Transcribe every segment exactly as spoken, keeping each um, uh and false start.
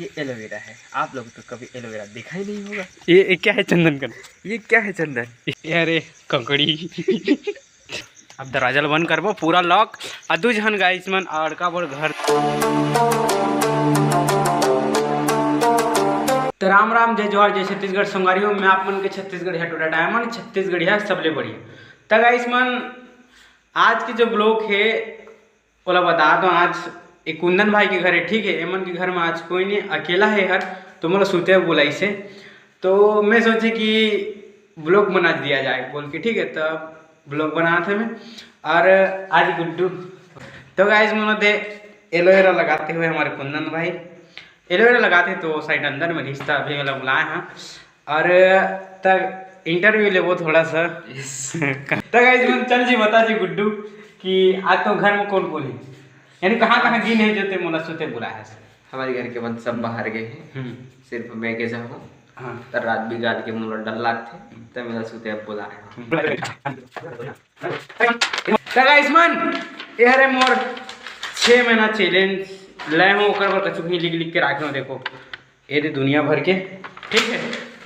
ये एलोवेरा है। आप लोग तो कभी एलोवेरा देखा ही नहीं होगा। ये, ये क्या है चंदन कन? ये क्या है चंदन? ये अरे कंकड़ी। अब दरवाजा ल बंद करबो, पूरा लॉक। आ दू झन गाइस मन अड़का बोर घर। तो राम राम, जय जोहार, जय छत्तीसगढ़ संगवारी हो। मैं आप मन के छत्तीसगढ़िया टोरा डायमंड, छत्तीसगढ़िया सबले बढ़िया। त गाइस मन, आज के जो ब्लॉग है ओला बता दो। आज एक कुंदन भाई के घर है, ठीक है, एमन के घर में आज कोई नहीं, अकेला है हर, तो मोला सुते बुलाइस हे। तो मैं सोचे कि ब्लॉग बना दिया जाए बोल के, ठीक है, तब ब्लॉग बनात हे मैं। और आज गुड्डू, तो गाइस मन दे एलोवेरा लगाते हुए हमारे कुंदन भाई, एलोवेरा लगाते तो साइड अंदर में रिश्ता अभी वाला बुलाए हैं। और तक इंटरव्यू लेबो थोड़ा सा। तो गाइस मन चल जी बता जी गुड्डू कि आज तो घर में कौन कौन है, यानी कहाँ कहाँ गिन है जो ते मोला सुते बुलाए हे। हमारे घर के मन सब बाहर गए हैं, हम्म। सिर्फ मैं के जाऊँ। हाँ। तो रात बिगाड़ के मोला डर लागथे, तो मेरा सुते अब बुलाए हैं। तो गाइस मन, ये हरे मोर छः महीना चैलेंज लाए हूँ, ओकर बर कछु भी लिख लिख के राखे हूँ। देखो, ये दे दुनिया भर के, ठीक है।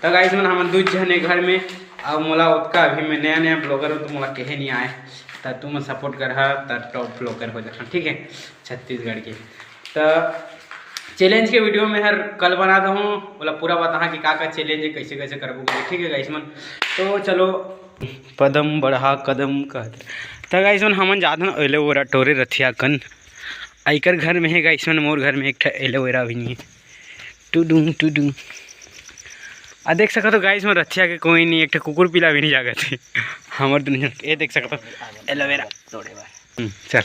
तो गाइस मन, हमन दू झन हे घर में, अब मोला ओतका अभी मैं नया नया ब्लॉगर हूँ, तो मोला कहे नहीं आए, त तुमन सपोर्ट करहा, त टॉप ब्लॉगर हो जाहा, ठीक है, छत्तीसगढ़ के। तो चैलेंज के वीडियो में हर कल बना दहूँ, ओला पूरा बताहा कि का का चैलेंज है, कैसे कैसे करबो, ठीक है गाइस मन। तो चलो, पदम बढ़ा कदम कहत। त गाइस मन, हमन जात हन एलोवेरा टोरे रथिया कन। आ एकर घर में है गाइस मन, मोर घर में एक ठा एलोवेरा भी नहीं है। टुडुम टुडुम। आ देख सकत हो गाइस मन, रथिया के कोई नहीं, एक ठा कुकुर पिला भी नहीं जागत है। हमर दुनिया ये देख सकत हो एलोवेरा तोड़े बर। हम्म, चल।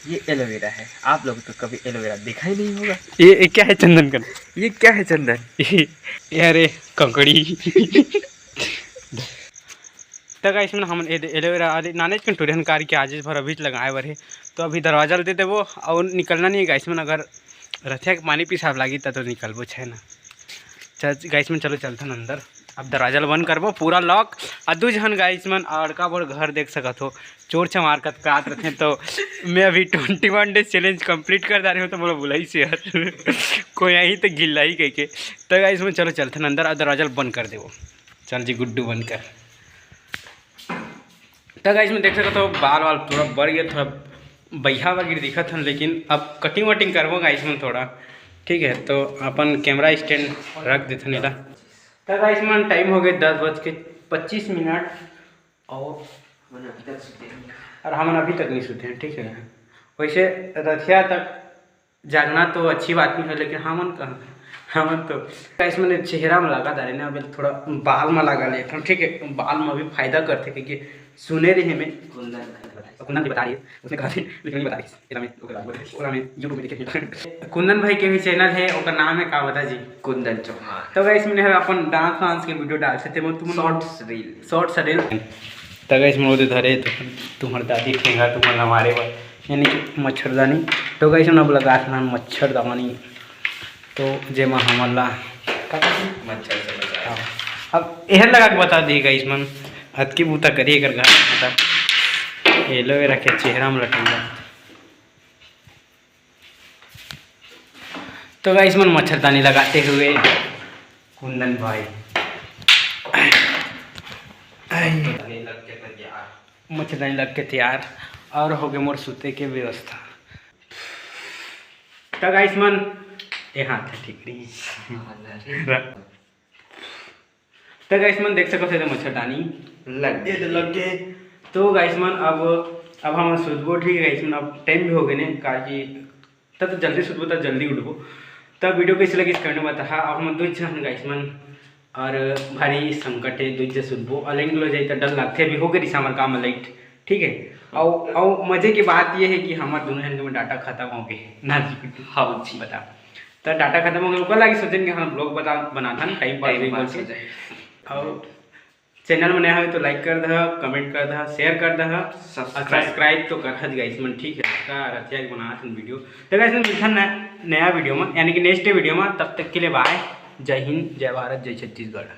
ये एलोवेरा है, आप लोग तो कभी एलोवेरा देखा ही नहीं होगा। ये, ये क्या है चंदन कन? ये क्या है चंदन? ये, ये अरे कंकड़ी। त गाइस मन, हमन ए-, एलोवेरा अरे नानेच कन टुरहन कार के आज भर अभी लगाए बर हे, तो अभी दरवाजा ल दे देबो और निकलना नहीं है गाइस मन। अगर रथिया के पानी पिसाब लागी त तो निकलबो छे ना। चल गाइस मन, चलो चलथन अंदर। अब दरवाजा ल बंद करबो, पूरा लॉक। आ दू झन गाइस मन अड़का बोर घर देख सकत हो, चोर चमार कतकात रथे। तो मैं अभी ट्वेंटी वन डेज चैलेंज कंप्लीट कर डारे हूँ, तो मोला बुलाइस हे यार। कोई आही तो गिल्ला ही कह के। तो गाइस मन, चलो चलथन अंदर, अब दरवाजा ल बंद कर देबो। चल जी गुड्डू, बंद कर। तो गाइस मन देख सकत हो, बाल वाल थोड़ा बढ़ गया, थोड़ा बैहा वगैरह दिखत हन, लेकिन अब कटिंग वटिंग करबो गाइस मन थोड़ा, ठीक है। तो अपन कैमरा स्टैंड रख देथन एला। तो गाइस मन, टाइम हो गए दस बज के पच्चीस मिनट, और हमन अभी तक सुते हैं। और हमन अभी तक नहीं सुते हैं, ठीक है। वैसे रथिया तक जागना तो अच्छी बात नहीं है, लेकिन हमन कहाँ, हमन तो गाइस मन चेहरा में लगा डारे ना, अभी थोड़ा बाल में लगा लेथन, ठीक है। बाल में भी फायदा करथे, क्योंकि सुने रहे मैं कुंदन जी बता रही है, उसने कहा थी, लेकिन नहीं बता रही। एला मैं, ओकरा में YouTube में देखे। कुंदन भाई के भी चैनल है, ओकर नाम है का बता जी? कुंदन चौहान। तो गाइस मन हर अपन डांस वांस के वीडियो डालथे, ते में तुम शॉर्ट्स रील। Shorts reel. तो गाइस मन ओदे धरे तो तुम्हार दादी ठेंगा तुम्हार हमारे बर, यानी कि मच्छरदानी। तो गाइस मन अब लगाथन मच्छरदानी, तो जेमा हमन ला मच्छर से बचाए। हाँ। अब एहर लगा के बता दी गाइस मन, अतकी बूता करी एकर घर, मतलब एलोवेरा के चेहरा में लटक जात। तो गाइस मन मच्छरदानी लगाते हुए कुंदन भाई मच्छरदानी लग के तैयार, मच्छरदानी लग के तैयार और हो गए मोर सुते के व्यवस्था। तो गाइस मन, ये हाथ है ठीक नहीं। तो गाइस मन देख सकत हो, ये मच्छरदानी लग ये तो लग गए। तो गाइस मन, अब अब हम सुतबो, ठीक है गाइस मन, अब टाइम भी हो गए ने, काहे कि तब तो जल्दी सुतबो, तब जल्दी उठबो। तब वीडियो कैसे लगी, कमेंट में बताहा। अब हम दो जन गाइस मन, और भारी संकट है, दो जन सुतबो, और लाइन लो जाए तो डर लगथे। अभी हो गए रिसा हमर काम लाइट, ठीक है। और और मजे की बात ये है कि हमार दोनों जन के में डाटा खत्म हो गए ना जी। हाँ जी। बता, तो डाटा खत्म हो गए, ओकर लागी सोचन कि हम ब्लॉग बता बनाथन, टाइम पास टाइम भी पास हो करके। जाए। और चैनल में नया हो तो लाइक कर दह, कमेंट कर दह, शेयर कर दह, सब्सक्राइब। सब्सक्राइब तो कर हज गाइस मन, ठीक है। का रतिया के बनाथन वीडियो। तो गाइस मन मिलथन नया, नया वीडियो में, यानी कि नेक्स्ट वीडियो में। तब तक के लिए बाय, जय हिंद, जय भारत, जय छत्तीसगढ़।